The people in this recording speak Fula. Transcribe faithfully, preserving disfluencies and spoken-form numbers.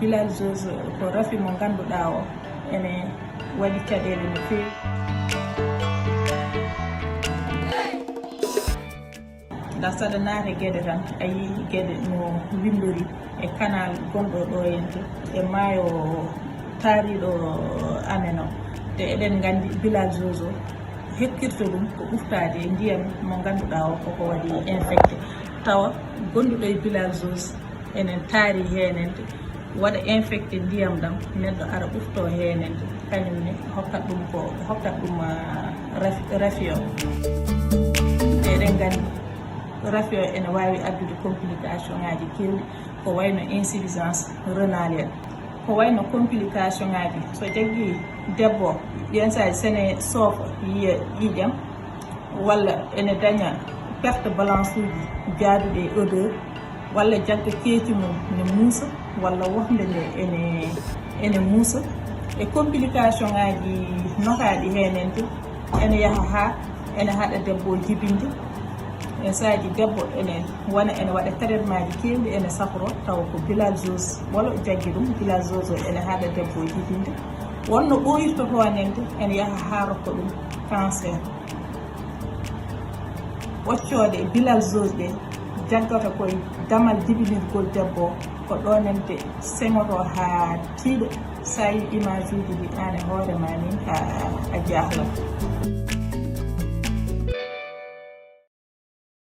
Bilharziose ko rafi mo ngannduɗaa o ene waɗi caɗeele no feewi. Nda saɗa naata Geɗe tan, a yii Geɗe no winndori e canal gonɗo ɗo henne, e maayo taariiɗo amen o. Te eɗen nganndi bilharziose o hekkirta ɗum ko ɓuftaade e ndiyam mo ngannduɗaa o koko waɗi infecté. Tawa gonduɗo e bilharziose ene taari heen henne, waɗa infecté ndiyam ɗam, neɗɗo ara ɓufto heen henne, kañum ne hokkat ɗum ko, hokkat ɗum, ah, raf-, rafi o. Eɗen nganndi rafi o ene waawi addude complication ŋaaji keewɗi, ko wayno insuffisance rénale en, ko wayno complication ŋaaji. So jaggi debbo, yen saay sene soofa yiya ƴiiƴam, walla ene daña perte blanche uji jaaduɗi e odeur, walla jagga keeci mum ne muusa, walla wofnde nde ene, ene muusa. E complication ŋaaji notaaɗi heen henne, ene yaha haa ene haɗa debbo o jibinde. E saaji debbo ene wona, ene waɗa traitement ji keewɗi, ene safro, tawa ko bilharziose walla jaggi ɗum, bilharziose o ene haɗa debbo o jibinde. Wonno ɓooyirta toon henne, ene yaha haa rokka ɗum cancer. Ɓoccoɗe bilharziose ɗe jaggata koye damal jibinirgol debbo o, ko ɗoon henne seŋoto haa tiiɗa. So a yii image uji ɗi, aan e hoore ma ni, a, a jahlat.